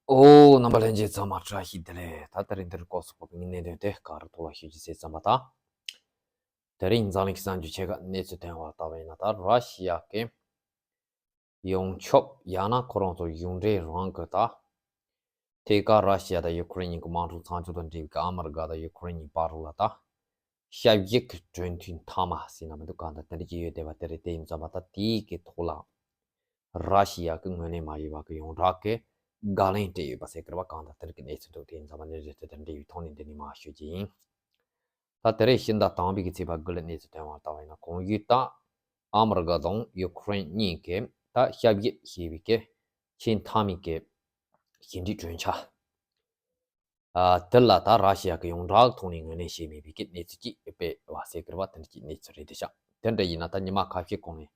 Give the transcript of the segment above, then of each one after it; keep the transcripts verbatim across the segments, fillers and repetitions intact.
ཨོ། རྣམ་པ་ལྷན་རྒྱས་ཚང་མ་བཀྲ་ཤིས་བདེ་ལེགས། ད་དེ་རིང་འདིར་སྐོར་སོགས་པའི་གནད་དོན་དེ་ག་རེ་ཐོག་ལ་ཞུ་རྒྱུ་ཟེར་ཙམ་པ་དང་། དེ་རིང་འཛམ་གླིང་གསར་འགྱུར་ཆེ་ཁག་གནས་ཚུལ་ཐོན་པ་ལྟ་བ་ཡིན་ན། ད་ར་ཤི་ཡ་གི་ཡོངས་ཁྱབ་ཡང་ན་ཁོ་རང་ཚོ་གཞུང་འབྲེལ་རང་གི་ད། ཐད་ཀར་ར་ཤི་ཡ་དང་ཡུ་ཁུ་རེན་གཉིས་ཀྱི་དམག་འཁྲུག་མཚམས་འཇོག་དང་འབྲེལ་བའི་ཨ་མི་རི་ཀ་དང་ཡུ་ཁུ་རེན་གཉིས་བར་རུ་ལ་ད། ཞབས་ཞུ་གི་གྲོས་མཐུན་མཐའ་མ་ཟེར་ན་མི་འདུག་གང་ལྟར་དེ་འདྲ་ཅིག་ཡོད་བསྡད་པ་དེ་རེད། དེ་ཡིན་ཙམ་པ་ད་དེའི་གི་ཐོག་ལ་ར་ཤི་ཡ་གི་ངོས་ནས་མ་ཡིན་པ་གི་ཡོངས་གྲགས་ཀྱི་དགག་ལན་སྤྲད་ཡོད་པ་ཟེར་གི་རེད་པ། གང་ལྟར་དེ་རིགས་ཀྱི་གནས་ཚུལ་འདུག་དེ་ཡིན་ཙམ་པ་ནི་རེད། དེ་དང་འབྲེལ་བའི་ཐོག་ནས་འདི་ནས་མར་ཞུ་རྒྱུ་ཡིན། ད་དེ་རིང་ཕྱི་ཟླ་དང་པོའི་གི་ཚེས་པ་དགུ་ལ་གནས་ཚུལ་ཐོན་པ་ལྟ་བ་ཡིན་ན། གོང་ཞུས་ལྟར་ཨ་མི་རི་ཀ་དང་ཡུ་ཁུ་རེན་གཉིས་ཀྱིས་ད་ཞབས་ཞུ་ཞེས་པའི་གི་ཆེས་མཐའ་མའི་གི་ཞི་འགྲིག་གྲོས་འཆར། ཨ། དེ་ལ་ད་ར་ཤི་ཡ་གི་ཡོངས་གྲགས་ཐོག་ནས་ངོས་ལེན་བྱས་མེད་པའི་གི་གནས་ཚུལ་ཅིག་སྤེལ་བ་ཟེར་གི་རེད་པ། དེ་འདྲ་ཅིག་གནས་ཚུལ་རེད་དེ་ཤག་དེ་འདྲ་ཡིན་ན་ད་ཉི་མ་ཁ་ཤས་གོང་ནས།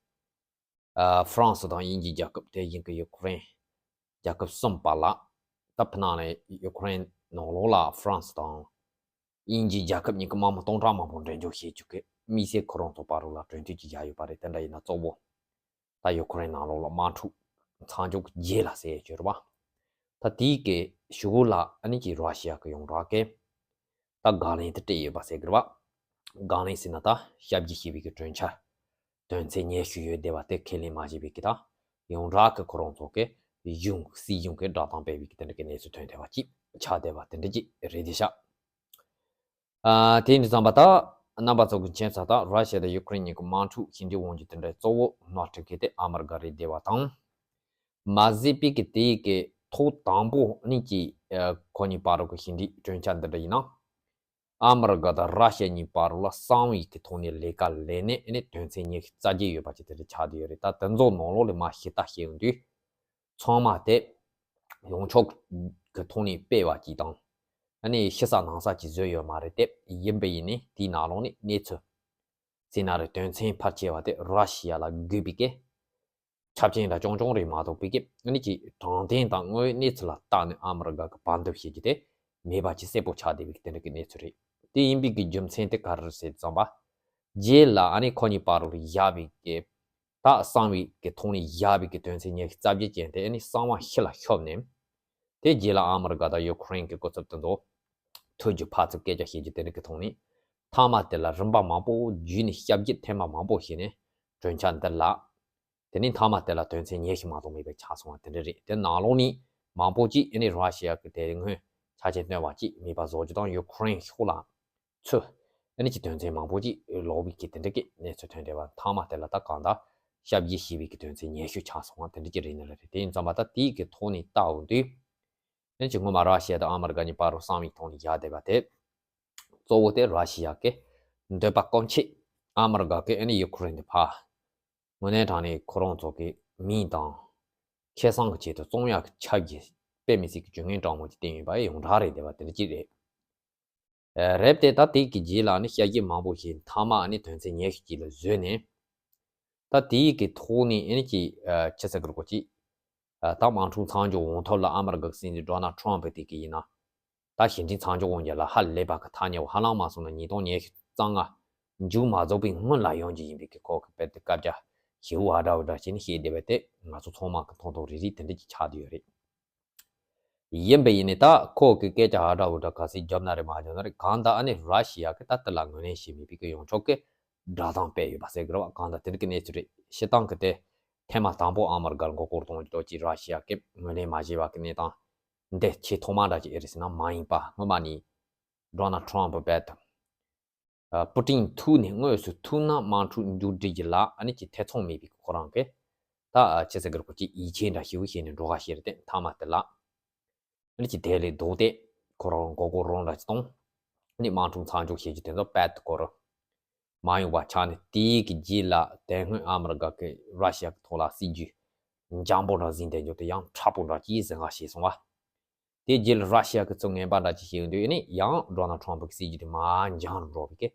ཨ། ཧྥ་རན་སི་དང་དབྱིན་ཇི་རྒྱལ་ཁབ། དེ་བཞིན་གི་ཡུ་ཁུ་རེན་རྒྱལ་ཁབ་གསུམ་བར་ལ། ད་ཕི་ནང་ནས་ཡུ་ཁུ་རེན་ནང་ལོགས་ལ་ཧྥ་རན་སི་དང་དབྱིན་ཇི་རྒྱལ་ཁབ་གཉིས་ཀྱི་དམག་མི་སྟོང་ཕྲག་མང་པོ་འགྲེམས་འཇོག་བྱེད་རྒྱུ་གི་དམིགས་བསལ་ཁོ་རང་ཚོ་བར་རུ་ལ་གྲོས་མཐུན་ཅིག་བཞག་ཡོད་པ་རེད། དེ་འདྲ་ཡིན་ན་གཙོ་བོ་ད་ཡུ་ཁུ་རེན་ནང་ལོགས་ལ་དམག་འཁྲུག་མཚམས་འཇོག་རྗེས་ལ་ཟེར་ཡོད་རེད་པ། ད་དེའི་གི་གཞུག་ལ་ཨ་ནི་ཅིག་ར་ཤི་ཡ་གི་ཡོངས་གྲགས་ཀྱིས་ད་དགག་ལན་དེ་སྤྲད་ཡོད་པ་ཟེར་གི་རེད་པ། དགག་ལན་ཟེར་ན་ད་ཞབས་ཞུ་ཞེས་པའི་གི་གྲོས་འཆར་དོན་ཚན་ཉི་ཤུ་ཡོད་བསྡད་པ་དེ་ཁས་ལེན་མ་བྱས་པའི་གི་ད་ཡོངས་གྲགས་ཀྱི་ཁོ་རང་ཚོ་གི་གཞུང་སྲིད་གཞུང་གི་བསྒྲགས་གཏམ་སྤེལ་བའི་གི་དེ་འདྲ་གི་གནས་ཚུལ་ཐོན་བསྡད་པ་ཅིག་ཆགས་བསྡད་པ་དེ་འདྲ་ཅིག་རེད་དེ་ཤག་ཨ། དེ་ཡིན་དུས་ཙམ་པ་ད་རྣམ་པ་ཚོ་གི་མཁྱེན་གསལ་ལྟར་ར་ཤི་ཡ་དང་ཡུ་ཁུ་རེན་གཉིས་ཀྱི་དམག་འཁྲུག་ཞི་འགྲིག་འོང་རྒྱུ་དེ་འདྲ་གཙོ་བོ་མནའ་སྤྲད་མཁན་དེ་ཨ་མི་རི་ཀ་རེད་བསྡད་པ་དང་། མ་ཟད་པའི་གི་དེའི་གི་ཐོག་དང་པོ་ནས་ཀྱི་ཨ་ཁོ་གཉིས་བར་རུ་གི་ཞི་འགྲིག་གྲོས་འཆར་འདི་འདྲ་ཡིན་ན། ཨ་མི་རི་ཀ་དང་ར་ཤི་ཡ་གཉིས་བར་རུ་ལ་གསང་བའི་གི་ཐོག་ནས་ལས་ཀ་ལས་ནས་ཨ་ནི་དོན་ཚན་ཉི་ཤུ་རྩ་བརྒྱད་ཡོད་པ་ཅིག་དེ་འདྲ་ཆགས་བསྡད་ཡོད་རེད། ད་དེ་ཚོ་ནང་ལོགས་ལ་མར་ཞིབ་ལྟ་བྱས་ཡོང་དུས། ཚང་མ་དེ་ཡོངས་ཁྱབ་ཀྱི་ཐོག་ནས་སྤེལ་བ་ཅིག་དང་། ཨ་ནི་ཕྱི་ས་ནང་ས་ཅིག་བཟོས་ཡོད་མ་རེད་དེ། ཡིན་པ་ཡིན་ནའི་དེའི་ནང་ལོགས་ནས་གནས་ཚུལ་ཟེར་ན་རེད། དོན་ཚན་ཕལ་ཆེ་བ་དེ་ར་ཤི་ཡ་ལ་དགོས་པའི་གི་ཆ་རྐྱེན་འདྲ་རྐྱང་རྐྱང་རེད་མ་གཏོགས་པའི་གི་ཨ་ནི་ཅིག་དྲང་བདེན་དང་དངོས་ཡོད་གནས་ཚུལ་ལ་བལྟས་ནས་ཨ་མི་རི་ཀ་གི་བར་འདུམ་བྱེད་རྒྱུ་དེ་མེད་པ་ཅིག་གསལ་པོ་ཆགས་བསྡད་པའི་གི་དེ་འདྲ་གི་གནས་ཚུལ་རེད། དེ་ཡིན་པའི་གི་རྒྱུ་མཚན་དེ་ག་རེ་རེད་ཟེར་ཙམ་པ། རྗེས་ལ་ཨ་ནི་ཁོ་གཉིས་བར་རུ་བཞག་པའི་གི་ད་གསང་བའི་གི་ཐོག་ནས་བཞག་པའི་གི་དོན་ཚན་ཉི་ཤུ་རྩ་བརྒྱད་ཅན་དེ་ཨ་ནི་གསང་བ་ཕྱི་ལ་ཤོར་ནས། དེ་རྗེས་ལ་ཨ་མི་རི་ཀ་དང་ཡུ་ཁུ་རེན་གི་སྐུ་ཚབ་དེ་ཚོ་ཐུག་རྒྱུ་ཕར་ཚུར་སྐད་ཆ་བཤད་རྒྱུ་དེ་འདྲ་གི་ཐོག་ནས། མཐའ་མ་དེ་ལ་རིམ་པ་མང་པོ་བརྒྱུད་ནས་ཞབས་ཞུ་ཐེངས་མ་མང་པོ་བྱས་ནས་གྲོས་འཆར་འདི་ལ། དེ་ནས་མཐའ་མ་དེ་ལ་དོན་ཚན་ཉི་ཤུ་མ་གཏོགས་མེད་པའི་ཆགས་སོང་བ་དེ་འདྲ་རེད། དེ་ནང་ལོགས་ནས་མང་པོ་ཅིག་ཨ་ནི་ར་ཤི་ཡ་གི་དེ་སྔོན་ཆ་རྐྱེན་བཏོན་པ་ཅིག་མེད་པ་བཟོ་རྒྱུ་དང་ཡུ་ཁུ་རེན་ཕྱོགས་ལ་ཚུར་ཨ་ནི་ཀྱི་དོན་ཚན་མང་པོ་ཅིག་ལོག་པའི་གི་དེ་འདྲ་གི་གནས་ཚུལ་ཐོན་བསྡད་པ། མཐའ་མ་དེ་ལ་ད་གང་ལྟར་ཞབས་ཞུ་ཞེས་པའི་གི་དོན་ཚན་ཉི་ཤུ་ཆགས་སོང་བ་དེ་འདྲ་ཅིག་རེད་ནི་རེད། དེ་ཡིན་ཙམ་པ་ད་དེའི་གི་ཐོག་ནས་ལྟ་འོང་དུས། ཨ་ནི་ཀྱི་སྔོན་མ་ར་ཤི་ཡ་དང་ཨ་མི་རི་ཀ་གཉིས་བར་རུ་གསང་བའི་ཐོག་ནས་བཞག་བསྡད་པ་དེ། གཙོ་བོ་དེ་ར་ཤི་ཡ་གི་འདོད་པ་སྐོང་ཆེད་ཨ་མི་རི་ཀ་གི་ཨ་ནི་ཡུ་ཁུ་རེན་དེ་ཕར་དངོས་གནས་དྲང་གནས་ཁོ་རང་ཚོ་གི་མིང་དང་ཁེ་བཟང་གི་ཆེད་དུ་བཙོང་ཡག་གི་ཆ་རྒྱུས་དཔེ་མི་སྲིད་ཀྱི་ཇུས་ངན་དྲང་མོ་ཅིག་བསྟན་ཡོད་པ་ཡོངས་གྲགས་རེད་བསྡད་པ་དེ་འདྲ་ཅིག་རེད། ཨ། རེད་དེ་ད་དེ་གི་རྗེས་ལ་ནི་ཞབས་ཞུ་མང་པོ་ཞིག་མཐའ་མ་ནི་དོན་ཚན་ཉི་ཤུ་ཅིག་ལ་བཟོས་ནས། ད་དེའི་གི་ཐོག་ནས་ཨ་ནི་ཅིག་ཨ། ཅི་ཟེར་དགོས་རེད་གོ་ཅིག་ཨ། ད་དམག་འཁྲུག་མཚམས་འཇོག་འོང་ཐབས་ལ་ཨ་མི་རི་ཀ་གི་སྲིད་འཛིན་ཌོ་ནལ་ཊམ་པ་དེ་གི་ཡིན་ན། ད་ཞི་འགྲིག་མཚམས་འཇོག་འོང་རྒྱུ་ལ་ཧ་ལས་པ་གི་ཐག་ཉེ་བ་ཧ་ལམ་མ་སོང་ན་ཉིས་སྟོང་ཉི་ཤུ་རྩ་ལྔ་མཇུག་མ་རྫོགས་པའི་སྔོན་ལ་ཡོང་རྒྱུ་ཡིན་པའི་གི་ཁོ་གི་དཔེ་དེ་སྐད་ཆ་ཞེ་པོ་ཨ་འདྲ་འུ་འདྲ་བྱས་ནས་བཤད་བསྡད་པ་དེ་ང་ཚོ་ཚང་མ་གི་མཐོང་ཐོས་རེ་རེ་དེ་འདྲ་ཅིག་ཆགས་བསྡད་ཡོད་རེད། ཡིན་པ་ཡིན་ནའི་ད་ཁོ་གི་སྐད་ཆ་ཨ་འདྲ་འུ་འདྲ་ག་ཚོད་བརྒྱབ་ན་རེད་མ་བརྒྱབ་ན་རེད། གང་ལྟར་ཨ་ནི་ར་ཤི་ཡ་གི་ད་དེ་ལ་ངོས་ལེན་བྱས་མེད་པའི་གི་ཡོངས་ཁྱབ་གི་བསྒྲགས་གཏམ་སྤེལ་ཡོད་པ་ཟེར་གི་རེད་བ། གང་ལྟར་དེ་འདྲ་གི་གནས་ཚུལ་རེད། སྤྱིར་བཏང་གི་དེ་ཐེངས་མ་དང་པོ་ཨ་མི་རི་ཀར་མགོ་སྐོར་གཏོང་རྒྱུ་དོ་ཅིག་ར་ཤི་ཡ་གི་ངོས་ལེན་མ་བྱས་པ་གི་གནས་སྟངས་འདི་ཆེས་ཐོག་མ་འདྲ་ཅིག་ཨེ་རེད་ཟེར་ན་མ་ཡིན་པ། སྔོན་མ་ནས་ཌོ་ནལ་ཊམ་པ་རྦད་དེ། ཨ། པུ་ཏིན་ཐུག་ནས་དངོས་སུ་ཐུག་ན་དམག་འཁྲུག་མཇུག་སྒྲིལ་རྒྱུ་ལ་ཨ་ནི་ཅིག་ཐེ་ཚོམ་མེད་པའི་ཁོ་རང་གི་ད་ཅི་ཟེར་དགོས་རེད་གོ་ཅིག་ཡིད་ཆེས་འདྲ་ཞེ་པོ་བྱས་ནས་འགྲོ་ག་བྱས་རེད་དེ། མཐའ་མ་དེ་ལ་ཨ་ནི་ཅིག་དེ་ལས་ལྡོག་སྟེ་ཁོ་རང་མགོ་སྐོར་རང་འདྲ་ཅིག་གཏོང་། ཨ་ནི་དམག་འཁྲུག་མཚམས་འཇོག་བྱེད་རྒྱུ་དེ་ཚོ་རྦད་དེ་སྐོར་མ་ཡོང་བ་ཆགས་ནས། དེའི་གི་རྗེས་ལ་དེ་སྔོན་ཨ་མི་རི་ཀ་གི་ར་ཤི་ཡ་གི་ཐོག་ལ་སྲིད་ཇུས་འཇམ་པོ་འདྲ་འཛིན་བསྡད་རྒྱུ་དེ་ཡང་མཁྲེགས་པོ་འདྲ་ཅིག་འཛིན་ག་བྱས་སོང་བ། དེ་རྗེས་ལ་ར་ཤི་ཡ་གི་ཚུར་ངན་པ་འདྲ་ཅིག་བྱས་ཡོང་དུས་ཨ་ནི་ཡང་ཌོ་ནལ་ཊམ་པ་གི་སྲིད་ཇུས་དེ་མར་འགྱངས་རུ་འགྲོ་བའི་གི་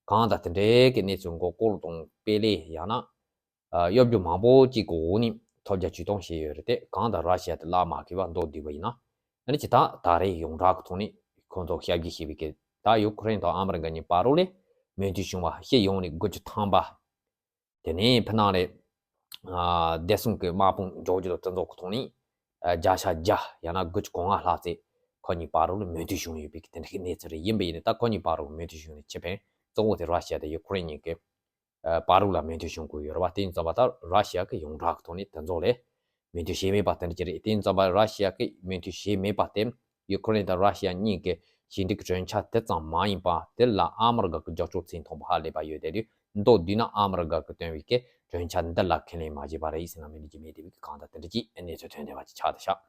གང་ལྟར་དེ་འདྲའི་གི་གནས་ཚུལ་མགོ་སྐོར་དང་སྤེལ་ལས་ཡང་ན་གཡོ་སྒྱུ་མང་པོ་ཅིག་གི་འོག་ནས་ཐོལ་རྒྱག་བྱུས་གཏོང་བྱས་ཡོད་རེད་དེ། གང་ལྟར་ར་ཤི་ཡ་དེ་བརླག་མ་ཁེལ་བ་མདོར་བསྡུས་པ་ཡིན་ན། ཨ་ནི་ཅིག་ད་ད་རེས་ཡོངས་གྲགས་ཀྱི་ཐོག་ནས་ཁོང་ཚོ་ཞབས་ཞུ་བྱེད་པའི་གི་ད་ཡུ་ཁུ་རེན་དང་ཨ་མི་རི་ཀ་གཉིས་བར་རུ་ལས་མོས་མཐུན་བྱུང་བ། སྤྱི་ཡོངས་ནས་དགུ་བཅུ་ཐམ་པ། དེ་ནས་ཕུ་ནང་ལས་ཨ་བདེ་སྲུང་གི་དམག་དཔུང་འཇོག་རྒྱུ་དང་བཙན་འཛུལ་གྱི་ཐོག་ནས་ བརྒྱ་ཆ་བརྒྱ་ཡང་ན་དགུ་བཅུ་གོ་ལྔ་ལྷག་ཙམ་ཁོ་གཉིས་བར་ལ་མོས་མཐུན་བྱུང་ཡོད་པའི་དེ་འདྲའི་གནས་ཚུལ་རེད། ཡིན་པ་ཡིན་ནའི་ད་ཁོ་གཉིས་བར་ལ་མོས་མཐུན་བྱུང་ནས་ཕྱི་ཕན་གཙོ་བོ་དེ་ར་ཤི་ཡ་དང་ཡུ་ཀེ་རེན་གཉིས་ཀྱི་བར་ལ་མོས་མཐུན་བྱུང་དགོས་ཡོད་རེད་བ། དེ་ཡིན་ཙམ་པ་ད་ར་ཤི་ཡ་གི་ཡོངས་གྲགས་ཀྱི་ཐོག་ནས་དེ་ཚོ་ལ་མོས་མཐུན་བྱས་མེད་པ་དེ་འདྲ་ཅིག་རེད། དེ་ཡིན་ཙམ་པ་ར་ཤི་ཡ་གིས་མོས་མཐུན་བྱས་མེད་པ་དེ་ཡུ་ཀེ་རེན་དང་ར་ཤི་ཡ་གཉིས་ཀྱི་ཞི་འགྲིག་གྲོས་འཆར་དེ་ཙམ་མ་ཡིན་པ་དེ་ལ་ཨ་མི་རི་ཀ་གི་རྒྱབ་སྐྱོར་ཚད་མཐོན་པོ་ཧ་ལས་པ་ཡོད་དེ་དུས་མདོར་བསྡུས་ན་ཨ་མི་རི་ཀ་གི་བཏོན་པའི་གི་གྲོས་འཆར་འདི་ལ་ཁས་ལེན་མ་བྱས་པ་རེད་ཟེར་ན་མི་འགྲིག་གི་མེད་དེ་བའི་གང་ལྟར་དེ་འདྲ་ཅིག་གནས་ཚུལ་ཐོན་བསྡད་པ་ཅིག་ཆགས་བསྡད་ཤག་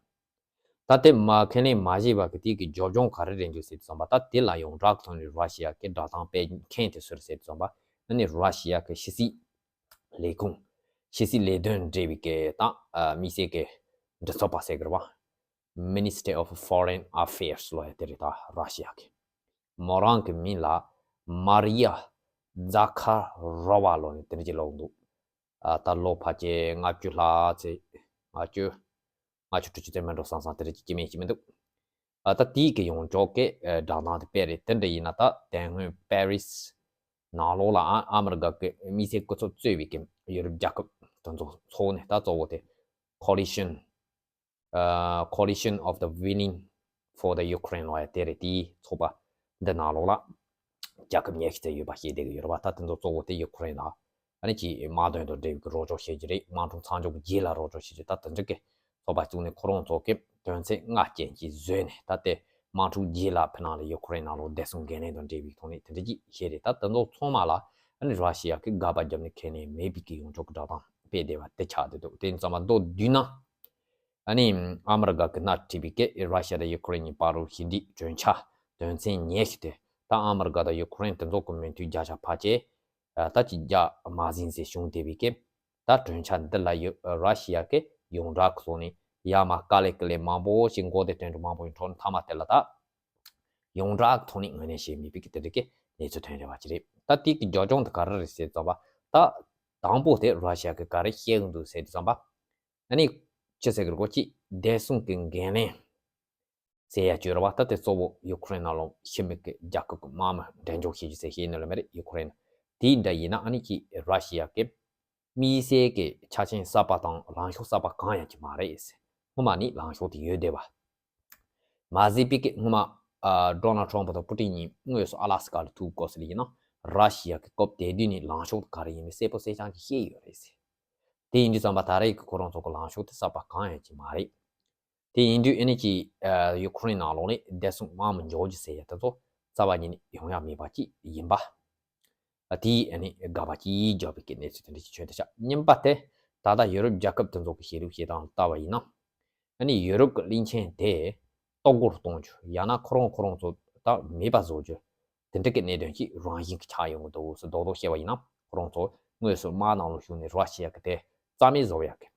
ད་དེ་མ་ཁས་ལེན་མ་བྱས་པ་གི་དེ་གི་རྒྱབ་ལྗོངས་ག་རེ་རེད་འདུག་ཟེར་དུས་ཙམ་པ། ད་དེ་ལ་ཡོངས་གྲགས་ཐོག་ནས་ར་ཤི་ཡ་གི་བསྒྲགས་གཏམ་སྤེལ་མཁན་དེ་སུ་རེད་ཟེར་དུས་ཙམ་པ། ཨ་ནི་ར་ཤི་ཡ་གི་ཕྱི་སྲིད་ལས་ཁུངས། ཕྱི་སྲིད་ལས་དོན་འབྲེལ་བའི་གི་ད་ཨ་དམིགས་བསལ་གི་མགྲིན་ཚབ་པ་ཟེར་གི་རེད་བ། Ministry of Foreign Affairs ལབ་ཡ་དེ་རེད། ད་ར་ཤི་ཡ་གི་མོ་རང་གི་མིང་ལ་མ་རི་ཡ་ཛ་ཁ་རོ་ཝ་ལབ་ནས་དེ་འདྲ་ཅིག་ལབ་འདུག་ཨ་ད་ལོ་ཕལ་ཆེར་ལྔ་བཅུ་ལྷག་ཙམ། ལྔ་བཅུ། ལྔ་བཅུ་དྲུག་ཅུ་ཙམ་མིན་འགྲོ་བསམ་བསམ་དེ་འདྲ་ཅིག་སྐྱེ་མེད་ཅིག་མི་འདུག་ཨ་ད་དེའི་གི་ཡོངས་གྲགས་ཀྱི་ཨ་བསྒྲགས་གཏམ་དེ་སྤེལ་རེད། དེ་འདྲ་ཡིན་ན་ད་དེ་སྔོན་པེ་རི་སི་ནང་ལོགས་ལ་ཨ་ཨ་མི་རི་ཀ་གི་དམིགས་བསལ་སྐུ་ཚབ་གཙོས་པའི་གི་ཡུ་རོབ་རྒྱལ་ཁབ་དེ་ཚོ་ཚོགས་ནས་ད་གཙོ་བོ་དེ་Coalition ཨ་Coalition of the Willing for the Ukraine ལབ་ཡ་དེ་རེད། དེའི་ཚོགས་པ་འདི་ནང་ལོགས་ལ་རྒྱལ་ཁབ་ཉི་ཤུ་ཙམ་ཡོད་པ་ཤེས་བསྡད་ཀྱི་ཡོད་རེད་བ། ད་དེ་ཚོ་གཙོ་བོ་དེ་ཡུ་ཀེ་རེན་ལ་ཨ་ནི་ཀྱི་དམག་དོན་དང་འབྲེལ་བའི་རོགས་སྐྱོར་བྱེད་རྒྱུ་རེད། དམག་འཁྲུག་མཚམས་འཇོག་རྗེས་ལ་རོགས་སྐྱོར་བྱེད་རྒྱུ། ད་དེ་འདྲ་གི་ཚོགས་པ་བཙུགས་ནས་ཁོ་རང་ཚོ་གི་དོན་ཚན་ལྔ་ཅན་ཅིག་བཟོས་ནས། ད་དེ་དམག་འཁྲུག་རྗེས་ལ་ཕི་ནང་ལ་ཡུ་ཀེ་རེན་ནང་ལོགས་བདེ་སྲུང་འགན་ལེན་དང་འབྲེལ་བའི་ཐོག་ནས་དེ་འདྲ་ཅིག་བྱས་རེད། ད་དེ་ཚོ་ཚང་མ་ལ་ཨ་ནི་ར་ཤི་ཡ་གི་དགག་པ་བརྒྱབ་ནས་ཁས་ལེན་མེད་པའི་གི་ཡོངས་གྲགས་ཀྱི་བསྒྲགས་གཏམ་སྤེལ་བསྡད་པ་དེ་ཆགས་བསྡད་འདུག་དེ་ཡིན་ཙང་མ་མདོར་བསྡུས་ན། ཨ་ནི་ཨ་མི་རི་ཀ་གི་སྣེ་ཁྲིད་པའི་གི་ར་ཤི་ཡ་དང་ཡུ་ཀེ་རེན་གཉིས་བར་ལ་ཞི་འགྲིག་གྲོས་འཆར་དོན་ཚན་ཉེར་བཞི་དེ་ད་ཨ་མི་རི་ཀ་དང་ཡུ་ཀེ་རེན་དེ་ཚོ་གི་མོས་མཐུན་བརྒྱ་ཆ་ཕལ་ཆེར་ད་ཅིག་བརྒྱ་མ་ཟིན་ཟིན་བྱུང་བསྡད་པའི་གི་ད་གྲོས་འཆར་འདི་ལ་ཡུ་ར་ཤི་ཡ་གི་ཡོངས་གྲགས་ཀྱི་ཐོག་ནས་ཡ་མ་དཀའ་ལས་ཀི་ལས་མང་པོ་ཞིག་མགོ་བདེ་དོན་འགྲུབ་མང་པོ་ཡིན་འཕྲོ་མཐའ་མ་དེ་ལ་ད་ཡོངས་གྲགས་ཀྱི་ཐོག་ནས་ངོས་ལེན་བྱས་མེད་པའི་གི་དེ་འདྲ་གི་གནས་ཚུལ་ཐོན་བསྡད་པ་ཅིག་རེད། ད་དེ་གི་རྒྱབ་ལྗོངས་དེ་ག་རེ་རེད་ཟེར་ཙམ་པ། ད་དང་པོ་དེ་ར་ཤི་ཡ་གི་ག་རེ་བཤད་གི་འདུག་ཟེར་དུས་ཙམ་པ། ཨ་ནི་ཅི་ཟེར་གི་རེད་གོ་ཅི། བདེ་སྲུང་གི་འགན་ལེན་ཟེར་ཡ་ཅིག་ཡོད་རེད་བ། ད་དེ་གཙོ་བོ་ཡུ་ཀེ་རེན་ནང་ལོགས་ཕྱི་མི་གི་རྒྱལ་ཁབ་ཀྱི་དམག་མི་འགྲེམས་འཇོག་བྱེད་རྒྱུ་ཟེར་བཤད་ནི་ལ་མེད་རེད། ཡུ་ཀེ་རེན་དེ་འདྲ་ཡིན་ན་ཨ་ནི་ཅི་ར་ཤི་ཡ་གི་དམིགས་བསལ་གི་ཆ་རྐྱེན་གསར་པ་དང་ལངས་ཕྱོགས་གསར་པ་གང་ཡང་ཅིག་མ་རེད་ཟེར། སྔོན་མ་ནས་ལངས་ཕྱོགས་དེ་ཡོད་བསྡད་པ། མ་ཟད་པའི་གི་སྔོན་མ་ཨ་ཌོ་ནལ་ཊམ་ཕ་དང་པུ་ཏིན་གཉིས་དངོས་སུ་ཨ་ལ་སི་ཀ་ལ་ཐུག་སྐབས་སུ་ལ་ཡིན་ན་ར་ཤི་ཡ་གི་སྐབས་དེ་དུས་ནས་ལངས་ཕྱོགས་ག་རེ་ཡིན་མིན་གསལ་པོ་གསལ་རྐྱང་ཅིག་བཤད་ཡོད་རེད་ཟེར། དེ་ཡིན་དུས་ཙམ་པ་ད་རེས་ཀྱི་ཁོ་རང་ཚོ་གི་ལངས་ཕྱོགས་དེ་གསར་པ་གང་ཡང་ཅིག་མ་རེད། དེ་ཡིན་དུས་ཨ་ནི་ཅི་ཡུ་ཀེ་རེན་ནང་ལོགས་ནས་བདེ་སྲུང་དམག་མི་འཇོག་རྒྱུ་ཟེར་ཡ་དེ་ཚོ་རྩ་བ་ཉིད་ནས་ཡོང་ཡ་མེད་པ་ཅིག་ཡིན་པ། དེའི་ཨ་ནི་དགག་པ་ཅིག་བརྒྱབ་པའི་གི་གནས་ཚུལ་དེ་འདྲ་ཅིག་བྱུང་བསྡད་ཤག་གཉིས་པ་དེ་ད་ལྟ་ཡུ་རོབ་རྒྱལ་ཁབ་དེ་ཚོ་གི་བཤད་ལུགས་བཤད་སྟངས་ལྟ་བ་ཡིན་ན། ཨ་ནི་ཡུ་རོབ་ཀྱི་གླིང་ཆེན་དེ་གཏོར་རྒོལ་གཏོང་རྒྱུ་ཡང་ན་ཁོ་རང་ཁོ་རང་ཚོ་ད་མེད་པ་བཟོ་རྒྱུ་དེ་འདྲ་གི་གནད་དོན་ཅིག་རང་བཞིན་གྱི་ཆགས་ཡོང་གི་འདུག་ཟེར། རྡོག་རྡོག་བཤད་པ་ཡིན་ན་ཁོ་རང་ཚོ་དངོས་སུ་དམག་ནང་ལ་ཞུགས་ནས་ར་ཤི་ཡ་གི་དེ་རྩ་མེད་བཟོ་ཡག་གི་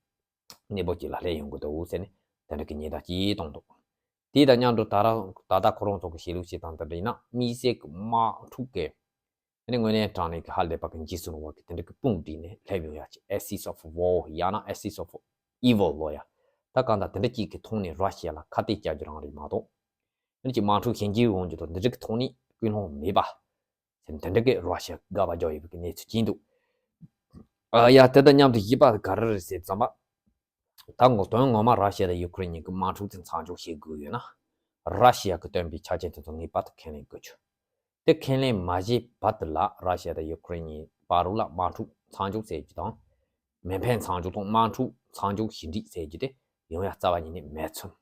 གནས་བབ་ཅིག་ལ་སླེབས་ཡོང་གི་འདུག་ཟེར་ནས་དེ་འདྲ་གི་ཉེན་བརྡ་ཅིག་བཏང་འདུག་དེ་དང་མཉམ་དུ་ད་ར་ད་ལྟ་ཁོ་རང་ཚོ་གི་བཤད་ལུགས་བཤད་སྟངས་དེ་འདྲ་ཡིན་ན་དམིགས་བསལ་གྱི་དམག་འཁྲུག་གི་ཨ་ནི་དངོས་གནས་དྲང་གནས་ཀྱི་ཧ་ལས་པ་གི་འཇིགས་སུ་རུང་བ་གི་དེ་འདྲ་གི་དཔུང་བསྒྲིགས་ནས་སླེབས་ཡོང་ཡ་ཅིག Axis of War ཡང་ན་Axis of Evil ལབ་ཡ། ད་གང་ལྟར་དེ་འདྲ་ཅིག་གི་ཐོག་ནས་ར་ཤི་ཡ་ལ་ཁ་གཏད་བཅག་རྒྱུ་རང་རེད་མ་གཏོགས། ཨ་ནི་ཅིག་དམག་འཁྲུག་གཞན་གྱི་འོང་རྒྱུ་དང་འདི་འདྲ་གི་ཐོག་ནས་ཀུན་སློང་མེད་པ། ཟེར་ནས་དེ་འདྲ་གི་ར་ཤི་ཡ་དགག་པ་རྒྱག་ཡོད་པའི་གནས་ཚུལ་ཅིག་འདུག་ཨ་ཡ་དེ་དང་མཉམ་དུ་བཞི་པ་ག་རེ་རེད་ཟེར་ཙམ་པ། ད་ངོ་དོན་ངོ་མ་ར་ཤི་ཡ་དང་ཡུ་ཀེ་རེན་གཉིས་ཀྱི་དམག་འཁྲུག་དེ་མཚམས་འཇོག་བྱེད་དགོས་ཡོད་ན། ར་ཤི་ཡ་གིས་བཏོན་པའི་ཆ་རྐྱེན་དེ་ཚོ་ངེས་པར་དུ་ཁས་ལེན་དགོས་རྒྱུ། དེ་ཁས་ལེན་མ་བྱས་བར་དུ་ལ་ར་ཤི་ཡ་དང་ཡུ་ཀེ་རེན་གཉིས་བར་ལ་དམག་འཁྲུག་མཚམས་འཇོག་ཟེར་རྒྱུ་དང་། མེ་འཕེན་མཚམས་འཇོག་དང་དམག་འཁྲུག་མཚམས་འཇོག་ཞི་འགྲིག་ཟེར་རྒྱུ་དེ་ཡོང་ཡ་རྩ་བ་ཉིད་ནས་མེད་ཚུལ།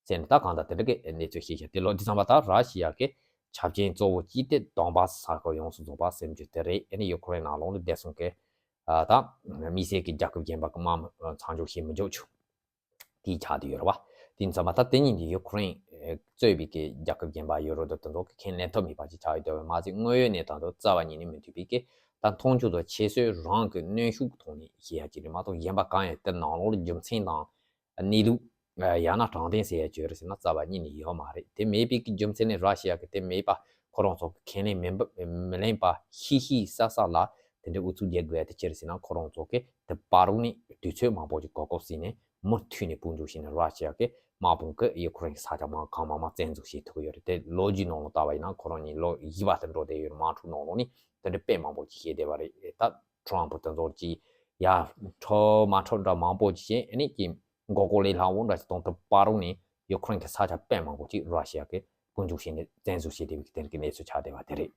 ཟེར་ནས་ད་གང་ལྟར་དེ་འདྲ་གི་གནས་ཚུལ་ཤེས་བྱ་དེ་ལོ་འདི་ཚང་མ་ད་ར་ཤི་ཡ་གི་ཆ་རྐྱེན་གཙོ་བོ་གཅིག་དེ་དོན་བྷ་སི་ས་ཁུལ་ཡོངས་སུ་རྫོགས་པ་ཟེར་རྒྱུ་དེ་རེད། ཨ་ནི་ཡུ་ཀེ་རེན་ནང་ལོགས་ལ་བདེ་སྲུང་གི་ཨ་ད་དམིགས་བསལ་གྱི་རྒྱལ་ཁབ་གཞན་པ་གི་དམག་མི་མཚམས་འཇོག་བྱེད་མི་འཇོག་ཆོག་དེའི་ཆ་དེ་ཡོད་རེད་བ། དེ་ཡིན་ཙང་མ་ད་དེ་ཉིད་དེ་ཡུ་ཀེ་རེན་གཙོས་པའི་གི་རྒྱལ་ཁབ་གཞན་པ་ཡོད་རེད་དོ། དེ་ཚོ་གི་ཁས་ལེན་ཐབས་མེད་པ་ཅིག་ཆགས་ཡོད་དེ་བས་མ་ཟད་དངོས་ཡོད་གནས་སྟངས་དང་རྩ་བ་ཉིད་ནས་མི་མཐུན་པའི་གི་ད་མཐོང་ཆུང་དང་ཁྱད་གསོད་རང་གི་གནོན་ཤུགས་ཐོག་ནས་བཤད་ཡ་ཅིག་རེད་མ་གཏོགས་གཞན་པ་གང་ཡང་དེ་ནང་ལོགས་ལ་རྒྱུ་མཚན་དང་། གནས་ལུགས། ཡང་ན་དྲང་བདེན་ཟེར་ཡ་ཅིག་ཡོད་རེད་ཟེར་ན་རྩ་བ་ཉིད་ནས་ཡོད་མ་རེད། དེ་མེད་པའི་གི་རྒྱུ་མཚན་ནི་ར་ཤི་ཡ་གི་དེ་མེད་པ་ཁོ་རང་ཚོ་གི་ཁས་ལེན་མི་འབབ་མི་ལེན་པ་ཤེས་ཤེས་གསལ་གསལ་ལ་དེ་འདྲའི་ཨུ་ཚུགས་རྒྱག་དགོས་ཡ་དེ་ཅི་རེད་ཟེར་ན་ཁོ་རང་ཚོ་གི་དེ་བར་རུ་ནས་དུས་ཚོད་མང་པོ་ཅིག་གོ་སྐབས་ཟིན་ནས་མུ་མཐུད་ནས་དཔུང་འཇོག་བྱས་ནས་ར་ཤི་ཡ་གི་དམག་དཔུང་གི་ཡུ་ཁུ་རེན་གྱི་ས་ཆ་མང་གང་མང་མང་བཙན་འཛུལ་བྱེད་ཐུབ་ཀྱི་ཡོད་རེད། དེ་ལོ་རྒྱུས་ནང་ལ་ལྟ་བ་ཡིན་ན་ཁོ་རང་གཉིས་ལོ་བཞི་བ་དེ་འགྲོ་བསྡད་ཡོད་རེད། དམག་འཁྲུག་ནང་ལོགས་ནས་དེ་འདྲའི་དཔེ་མང་པོ་ཅིག་བཤད་བསྡད་པ་རེད། ད་ཁྲོམ་པོ་དེ་ཚོ་ཅིག་ཡ་ཁྲོ་མ་ཁྲོ་འདྲ་མང་པོ་ཅིག་བྱས་ཨ་ནི་ཀྱི་ མགོ་སྐོར་ལས་སླ་བོ་འདྲ་ཞིག་གཏོང་ཐུབ་པ་རུང་ནས་ཡུ་ཁུ་རེན་གྱི་ས་ཆ་དཔེ་མང་པོ་ཅིག་ར་ཤི་ཡ་གིས་སྤོ་འཇུག་བྱས་ནས་བཙན་བཟུང་བྱས་བསྡད་པའི་དེ་རིགས་ཀྱི་གནས་ཚུལ་ཆགས་བསྡད་པ་དེ་རེད།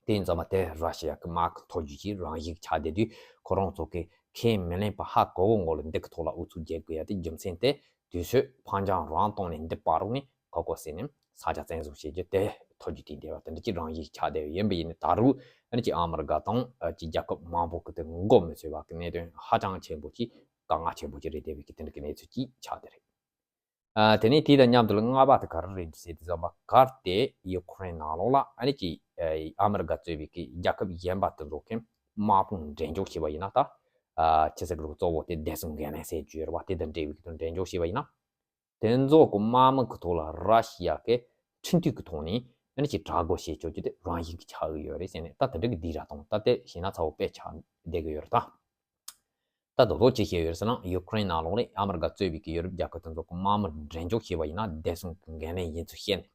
དེ་ཡིན་ཙང་མ་དེ་ར་ཤི་ཡ་གི་དམག་གི་མཐོ་རྒྱུགས་ཀྱི་རང་བཞིན་ཆགས་བསྡད་དུས་ཁོ་རང་ཚོ་གི་ཁས་མི་ལེན་པ་ཧ་གོ་བོ་ངོ་ལ་འདི་གི་ཐོག་ལ་ཨུ་ཚུགས་རྒྱག་དགོས་ཡ་དེ་རྒྱུ་མཚན་དེ་དུས་ཚོད་ཕར་འགྱངས་རང་གཏོང་ནས་འདི་བར་རུ་ནས་གོ་གོ་ཟེར་ནས་ས་ཆ་བཙན་བཟུང་བྱེད་རྒྱུ་དེ་མཐོ་རྒྱུགས་དེ་འདས་པ་དེ་འདྲ་ཅིག་རང་བཞིན་ཆགས་བསྡད་ཡོད་ཡིན་པ་ཡིན་ནའི་ད་རུང་ཨ་ནི་ཅིག་ཨ་མི་རི་ཀ་དང་ཅིག་རྒྱལ་ཁབ་མང་པོ་གི་དེ་མགོ་མི་ཚོས་པ་གི་གནད་དོན་ཧ་ཅང་ཆེན་པོ་ཅིག་དཀའ་ངལ་ཆེན་པོ་ཅིག་རེད་བསྡད་པའི་གི་དེ་འདྲ་གི་གནས་ཚུལ་ཅིག་ཆགས་བསྡད་རེད། ཨ་དེ་ནས་དེ་དང་མཉམ་དུ་ལ་ལྔ་པ་དེ་ག་རེ་རེད་ཟེར་དུས་ཙམ་པ་གལ་ཏེ་ཡུ་ཁུ་རེན་ནང་ལོགས་ལ་ཨ་ནི་ཅིག་ཨ་མི་རི་ཀ་གཙོས་པའི་གི་རྒྱལ་ཁབ་གཞན་པ་དེ་ཚོ་གི་དམག་དཔུང་འགྲན་ཞུགས་བྱས་པ་ཡིན་ན་ད་ཨ་ཆི་ཟེར་གི་རེད། གཙོ་བོ་དེ་བདེ་སྲུང་འགན་ལེན་ཟེར་རྒྱུ་ཡོད་རེད་བ། དེ་དང་འབྲེལ་བའི་གི་དེ་འགྲན་ཞུགས་བྱས་པ་ཡིན་ན་དེ་ཚོ་གི་དམག་མི་གི་ཐོག་ལ་ར་ཤི་ཡ་གི་ཁྲིམས་མཐུན་གི་ཐོག་ནས་ཨ་ནི་ཅིག་དྲག་རྒོལ་བྱེད་ཆོག་རྒྱུ་དེ་རང་བཞིན་གི་ཆགས་ཀྱི་ཡོད་རེད་ཟེར་ནས་ད་དེ་འདྲ་གི་འདི་ར་དང་ད་དེ་ཞེ་ན་ཚ་བོ་དཔེ་ཆགས་བསྡད་ཀྱི་ཡོད་རེད་ད། ད་དོ་དོ་ཅི་བཤད་ཡོད་ཟེར་ན་ཡུ་ཁུ་རེན་ནང་ལོགས་ནས་ཨ་མི་རི་ཀ་གཙོས་པའི་གི་ཡོ་རོབ་རྒྱལ་ཁབ་དེ་ཚོ་གི་དམག་མི་འགྲན་ཞུགས་བྱས་པ་ཡིན་ན་བདེ་སྲུང་གི་འགན་ལེན་ཡིན་ཚུལ་བཤད་ནས།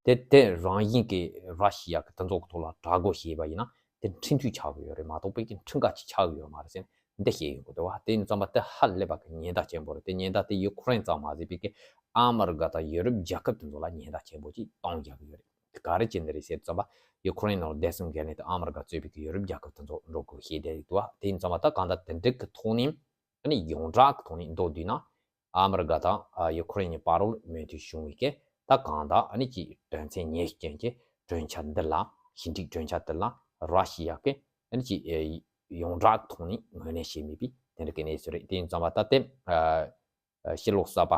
དེ་དེ་རང་བཞིན་གི་ར་ཤི་ཡ་གི་དེ་ཚོ་གི་ཐོག་ལ་དྲག་རྒོལ་བྱས་པ་ཡིན་ན་དེ་ཁྲིམས་མཐུན་ཆགས་ཀྱི་ཡོད་རེད་མ་གཏོགས་པའི་གི་ཁྲིམས་འགལ་ཅིག་ཆགས་ཀྱི་ཡོད་མ་རེད་ཟེར་ནས་འདི་བཤད་ཡོང་གི་འདུག་བ། དེ་ཡིན་ཙམ་པ་དེ་ཧ་ལས་པ་གི་ཉེན་བརྡ་ཆེན་པོ་རེད། དེ་ཉེན་བརྡ་དེ་ཡུ་ཁུ་རེན་ཙམ་མ་ཟད་པའི་གི་ཨ་མི་རི་ཀ་དང་ཡོ་རོབ་རྒྱལ་ཁབ་དེ་ཚོ་ལ་ཉེན་བརྡ་ཆེན་པོ་ཅིག་གཏོང་རྒྱག་གི་ཡོད་རེད། དེ་ག་རེ་བྱས་ནས་རེད་ཟེར་ཙམ་པ་ཡུ་ཁུ་རེན་ནང་བདེ་སྲུང་འགན་ལེན་དེ་ཨ་མི་རི་ཀ་གཙོས་པའི་གི་ཡོ་རོབ་རྒྱལ་ཁབ་དེ་ཚོ་འགྲོ་དགོས་བཤད་བསྡད་ཡོད་འདུག་བ། དེ་ཡིན་ཙམ་པ་ད་གང་ལྟར་དེ་འདྲ་གི་ཐོག་ནས་ཨ་ནི་ཡོངས་གྲགས་གི་ཐོག་ནས་མདོར་བསྡུས་ན་ཨ་མི་རི་ཀ་དང་ཡུ་ཁུ་རེན་གཉིས་བར་ལ་མོས་མཐུན་བྱུང་བའི་གི་ད་གང་ལྟར་ཨ་ནི་ཅིག་དོན་ཚན་ཉེར་བཞི་ཅན་གྱི་གྲོས་འཆར་འདི་ལ་ཞི་འགྲིག་གྲོས་འཆར་འདི་ལ་ར་ཤི་ཡ་གི་ཨ་ནི་ཅིག་ཡོངས་གྲགས་གི་ཐོག་ནས་ངོས་ལེན་བྱས་མེད་པའི་དེ་འདྲ་གི་གནས་ཚུལ་རེད། དེ་ཡིན་ཙམ་པ་ད་དེ་ཕྱི་ལོགས་གསར་པ་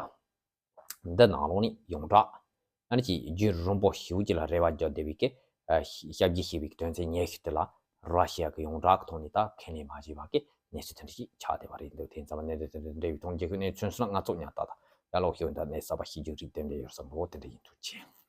འདི་ནང་ལོགས་ནས་ཡོངས་གྲགས་ཨ་ནི་ཅིག་རྒྱུན་རིང་པོ་ཞེ་པོ་ཅིག་ལ་རེ་བ་བརྒྱབ་བསྡད་པའི་གི་ཞབས་ཕྱི་བྱས་པའི་གི་དོན་ཚན་ཉེར་བཞི་དེ་ལ་ར་ཤི་ཡ་གི་ཡོངས་གྲགས་ཐོག་ནས་ད་ཁས་ལེན་མ་བྱས་པ་གི་གནས་ཚུལ་དེ་འདྲ་ཞིག་ཆགས་བསྡད་པ་རེད་འདུག་དེ་ཡིན་ཙམ་པ་གནད་དོན་དེ་འདྲ་འབྲེལ་བའི་ཐོག་རྒྱལ་ཁབ་གནས་ཚུལ་སོང་ན་ང་ཚོ་ཉག་ཏག་ཏག་ཡར་ལོག་ཤོད་འདི་གནས་གསར་པ་ཞིག་རྒྱུགས་རིགས་དེ་འདྲ་ཡོད་བསམ་གོ་དེ་འདྲ་ཡིན་ཐུགས་རྗེ་ཆེ།